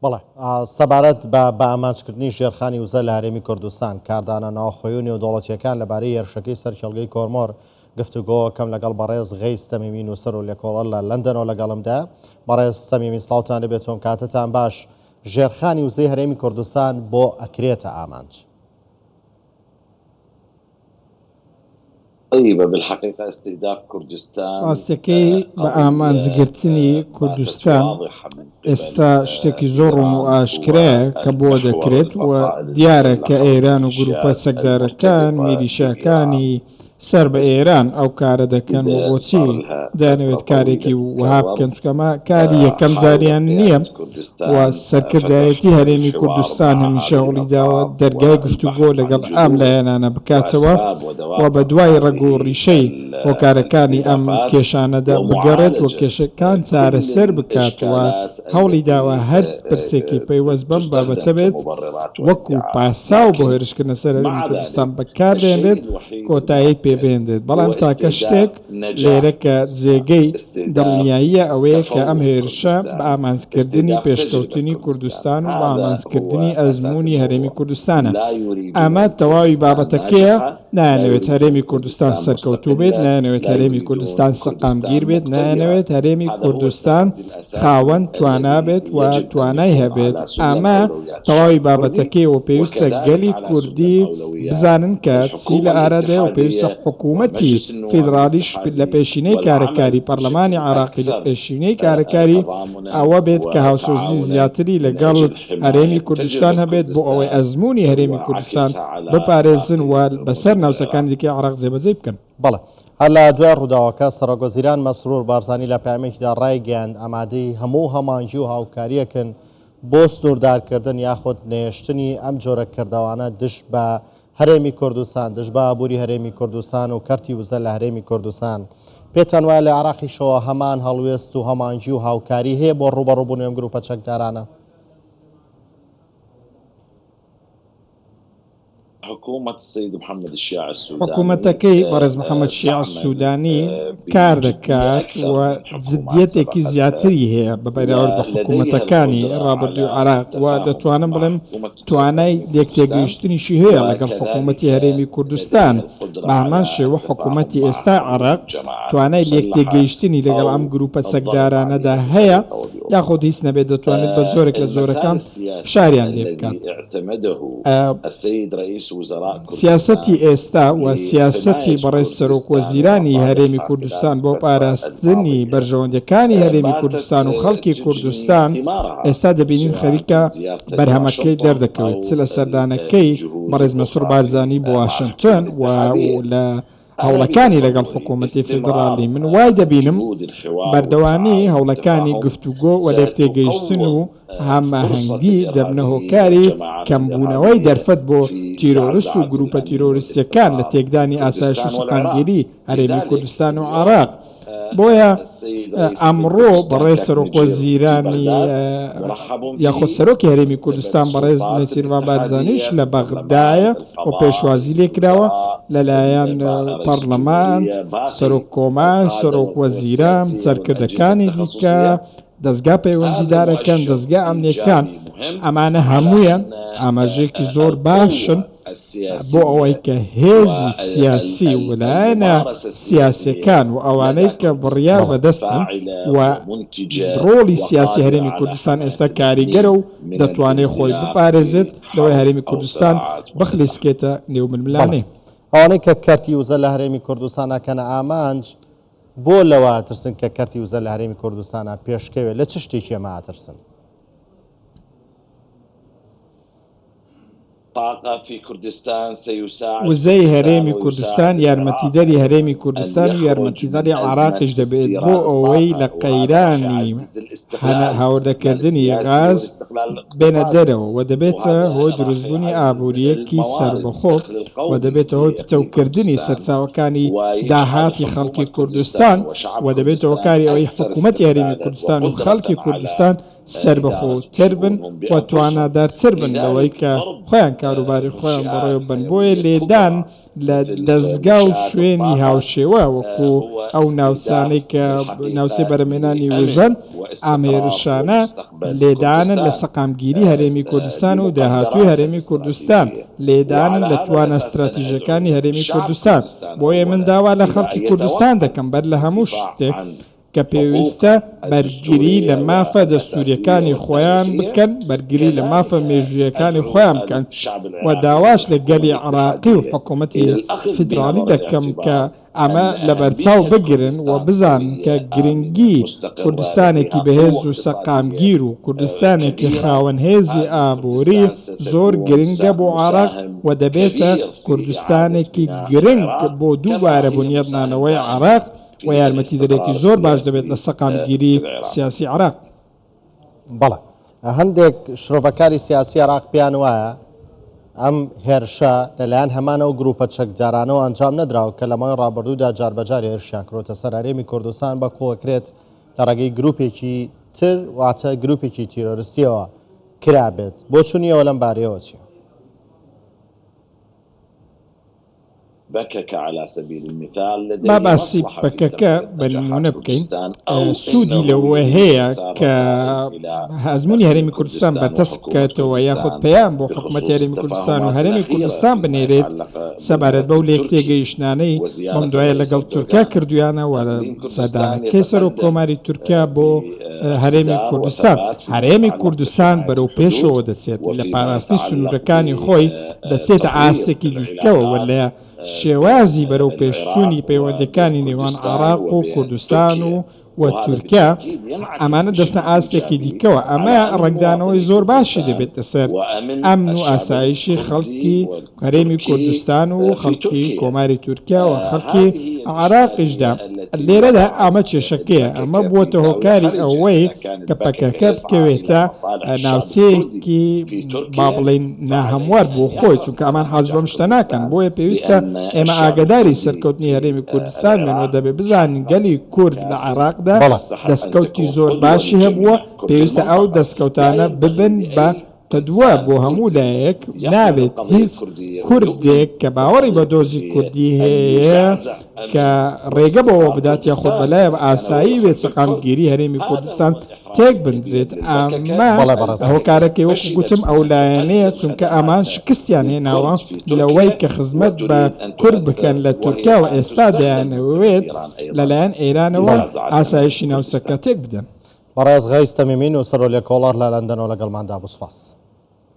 بەڵێ. سەبارەت بە بەئامانجکردنی ژێرخانی وزە لە هەرێمی کوردستان، کاردانە ناوخۆیی و نێودەوڵەتییەکان لەبارەی هێرشەکەی سەر کێڵگەی کۆرمۆر گفتوگۆکەم لەگەڵ بەڕێز غەیس تەمیمی نووسەر و لێکۆڵەر لە لەندەنەوە لەگەڵمدایە. بەڕێز تەمیمی سڵاوتان لێبێت و ئەم کاتەتان باش. ژێرخانی وزەی هەرێمی کوردستان بۆ ئەکرێتە ئامانج؟ ڕاستیەکەی بە ئامانجگرتنی کوردستان ئێستا شتێکی زۆر ڕوون و ئاشکرایە کە بۆ دەکرێت و دیارە کە ئێران و گروپە چەکدارەکان میلیشیاکانی سەر بە ئێران ئەو کارە دەکەن و بۆچی دەیانەوێت کارێکی وەها بکەن چونکە ئەمە کاری یەکەم جاریان نییە و سەرکردایەتی هەرێمی کوردستان هەمیشە هەوڵی داوە دەرگای گفتوگۆ لەگەڵ ئەم لایەنانە بکاتەوە و بە دوای ڕەگ و ڕیشەی هۆکارەکانی ئەم کێشانەدا بگەڕێت و کێشەکان چارەسەر بکات و هەوڵی داوە هەر پرسێکی پەیوەست بەم بابەتە بێت وەکو پاساو بۆ هێرشکردنە سەر هەرێمی کوردستان بەکاربهێنرێت کۆتایی پێبهێنرێت بەڵام تاکە شتێک لێرە کە جێگەی دڵنیاییە ئەوەیە کە ئەم هێرشە بە ئامانجکردنی پێشکەوتنی کوردستان و بە ئامانجکردنی ئەزموونی هەرێمی کوردستانە. ئەمە تەواوی بابەتەکەیە، نایانەوێت هەرێمی کوردستان سەرکەوتوو بێت، نایانەوێت هەرێمی کوردستان سەقامگیر بێت، نایانەوێت هەرێمی کوردستان خاوەن توانا بێت و توانای هەبێت، ئەمە تەواوی بابەتەکەی و پێویستە گەلی کوردی بزانن کە چی لە ئارادایە و پێویستە حکوومەتی فیدراڵیش لە پێشینەی کارەکاری پەرلەمانی عێراقی لە پێشینەی کارەکاری ئەوە بێت کە هاوسۆزی زیاتری لەگەڵ هەرێمی کوردستان هەبێت بۆ ئەوەی ئەزموونی هەرێمی کوردستان بپارێزن و بەسەر ناوچەکانی دیکەی عێراق جێبەجێی بکەن. بەڵێ. هەر لە دوای ڕووداوەکە، سەرۆکوەزیران مەسرور بارزانی لە پەیامێکیدا ڕایگەیاند، ئامادەی هەموو هەماهەنگی و هاوکارییەکن بۆ سنووردارکردن یاخود نەهێشتنی ئەم جۆرە کردەوانە دژ بە هەرێمی کوردستان، دژ بە ئابووری هەرێمی کوردستان و کەرتی وزە لە هەرێمی کوردستان. پێتان وایە لە عێراقیشەوە هەمان هەڵوێست و هەماهەنگی و هاوکاری هەیە بۆ ڕووبەڕووبوونەوەی ئەم گرووپە چەکدارانە؟ حکومەتەکەی بەڕێز محەمەد شیاع سودانی کار دەکات و جدیەتێکی زیاتری هەیە بە بەراورد بە حکومەتەکانی ڕابردووی عێراق و دەتوانم بڵێم توانای لێکتێگەیشتنیشی هەیە لەگەڵ حکومەتی هەرێمی کوردستان، بە هەمان شێوە حکومەتی ئێستای عێراق توانای لێکتێگەیشتنی لەگەڵ ئەم گروپە چەکدارانەدا هەیە یاخود هیچ نەبێت دەتوانێت بە جۆرێک لە جۆرەکان فشاریان لێبکات. سیاسەتی ئێستا و سیاسەتی بەڕێز سەرۆک وەزیرانی هەرێمی کوردستان بۆ پاراستنی بەرژەوەندیەکانی هەرێمی کوردستان و خەڵکی کوردستان ئێستا دەبینین خەریکە بەرهەمەکەی دەردەکەوێت چ لە سەردانەکەی بەڕێز مەسرور بارزانی بۆ واشنتۆن و لە هەوڵەکانی لەگەڵ حکوومەتی فیدڕاڵی، من وای دەبینم بەردەوامی هەوڵەکانی گفتوگۆ و لێکتێگەیشتن و هەماهەنگی دەبنە هۆکاری کەمبوونەوەی دەرفەت بۆ تیرۆرست و گرووپە تیرۆریستییەکان لە تێکدانی ئاسایش و سەقامگیری هەرێمی کوردستان و عێراق. بۆیە ئەمڕۆ بەڕێز سەرۆکوەزیرانی یاخود سەرۆکی هەرێمی کوردستان بەڕێز نێچیرڤان بارزانیش لە بەغدایە و پێشوازی لێکراوە لەلایەن پەڕلەمان، سەرۆک کۆمار، سەرۆک وەزیران، سەرکردەکانی دیکە، دەزگا پەیوەندیدارەکان، دەزگا ئەمنیەکان، ئەمانە هەموویان ئاماژەیەکی زۆر باشن. بۆ ئەوەی کە هێزی سیاسی و لایەنە سیاسیەکان و ئەوانەی کە بڕیار بەدەستن و ڕۆڵی سیاسی هەرێمی کوردستان ئێستا کاریگەرە و دەتوانێت خۆی بپارێزێت لەوەی هەرێمی کوردستان بخلیسکێتە نێو ململانێ. ئەوانەی کە کەرتی وزە لە هەرێمی کوردستان ئەکەنە ئامانج، بۆ لەوە ئەترسن کە کەرتی وزە لە هەرێمی کوردستانا پێشکەوێ؟ لە چ شتێکی ئەمە ئەترسن؟ وزەی هەرێمی کوردستان یارمەتیدەری هەرێمی کوردستان و یارمەتیدەری عێراقیش دەبێت بۆ ئەوەی لە قەیرانی هاوردەکردنی غاز بێنە دەرەوە و دەبێتە هۆی دروستبوونی ئابوورییەکی سەربەخۆ و دەبێتە هۆی پتەوکردنی سەرچاوەکانی داهاتی خەڵکی کوردستان و دەبێتە هۆکاری ئەوەی حکوومەتی هەرێمی کوردستان و خەڵکی کوردستان. سەربەخۆتر بن و توانادارتر بن لەوەی کە خۆیان کاروباری خۆیان بەڕێوە ببەن، بۆیە لێدان لە دەزگا و شوێنی هاوشێوە وەکو ئەو ناوچانەی کە ناوچەی بەرهەمهێنانی وزەن، ئەم هێرشانە لێدانن لە سەقامگیری هەرێمی کوردستان و داهاتووی هەرێمی کوردستان، لێدانن لە توانا ستراتیژەکانی هەرێمی کوردستان. بۆیە من داوا لە خەڵکی کوردستان دەکەم بەر لە هەموو شتێک کە پێویستە بەرگری لە مافە دەستوورییەکانی خۆیان بکەن، بەرگری لە مافە مێژووییەکانی خۆیان بکەن و داواش لە گەلی عێراقی و حکوومەتی فیدراڵی دەکەم کە ئەمە لەبەرچاو بگرن و بزانن کە گرنگی کوردستانێکی بەهێز و سەقامگیر و کوردستانێکی خاوەن هێزی ئابووری زۆر گرنگە بۆ عێراق و دەبێتە کوردستانێکی گرنگ بۆ دووبارە بونیادنانەوەی عێراق و یارمەتیدەرێکی زۆر باش دەبێت لە سەقامگیری سیاسی عێراق. بەڵێ هەندێک شرۆڤەکاری سیاسی عێراق پێیان وایە ئەم هێرشە لەلایەن هەمان ئەو گروپە چەکدارانەوە ئەنجام نەدراوە کە لە ماوەی ڕابردوودا جاربەجار هێرشیان کردووەتە سەر هەرێمی کوردستان بە کۆکرێت لە ڕێگەی گروپێکی تر واتە گروپێکی تیرۆرستیەوە کرابێت بۆچونی ئێوە لەم بارەیەوە چییە؟ با باسی پەکەکە بە نموونە بکەین، سوودی لەوە هەیە کە ئەزموونی هەرێمی کوردستان بەرتەسک بکاتەوە یاخود پەیام بۆ حکوومەتی هەرێمی کوردستان و هەرێمی کوردستان بنێرێت سەبارەت بەو لێکتێگەیشتنانەی بەم دوایە لەگەڵ تورکیا کردوویانە و سەردانەکەی سەرۆک کۆماری تورکیا بۆ هەرێمی کوردستان. هەرێمی کوردستان بەرەو پێشەوە دەچێت لە پاراستنی سنوورەکانی خۆی دەچێتە ئاستێکی دیکەوە و لە شێوازی بەرەو پێشچوونی پەیوەندیەکانی نێوان عێراق و کوردستان و و تورکیا ئەمانە دەچنە ئاستێکی دیکەوە ئەمە ڕەنگدانەوەی زۆر باشی دەبێت لەسەر ئەمن و ئاسایشی خەڵکی هەرێمی کوردستان و خەڵکی کۆماری تورکیا و خەڵکی عێراقیشدا. لێرەدا ئەمە کێشەکەیە، ئەمە بووەتە هۆکاری ئەوەی کە پەکەکە بکەوێتە ناوچەیەکی با بڵێین ناهەموار بۆ خۆی، چونکە ئەمان حەز بەم شتە ناکەن، بۆیە پێویستە ئێمە ئاگاداری سەرکەوتنی هەرێمی کوردستان بین و دەبێ بزانین گەلی کورد لە عێراقدا دەستکەوتی زۆر باشی هەبووە، پێویستە ئەو دەستکەوتانە ببن بە قدوە بۆ هەموو لایەک، نابێت هیچ کوردێک کە باوەڕی بە دۆزی کوردی هەیە کە ڕێگە بەوە بدات یاخود بەلایەوە ئاسایی بێت سەقامگیری هەرێمی کوردستان تێک بدرێت، ئەمە هۆکارەکەی وەکو گوتم ئەو لایەنەیە چونکە ئەمان شکستیان هێناوە لەوەی کە خزمەت بە کورد بکەن لە تورکیا و ئێستا دەیانەوێت لەلایەن ئێرانەوە ئاسایشی ناوچەکە تێک بدەن. بەڕێز غەیس تەمیمی نووسەر و لێکۆڵەر لە لەندەنەوە لەگەڵماندا بوو سوپاس.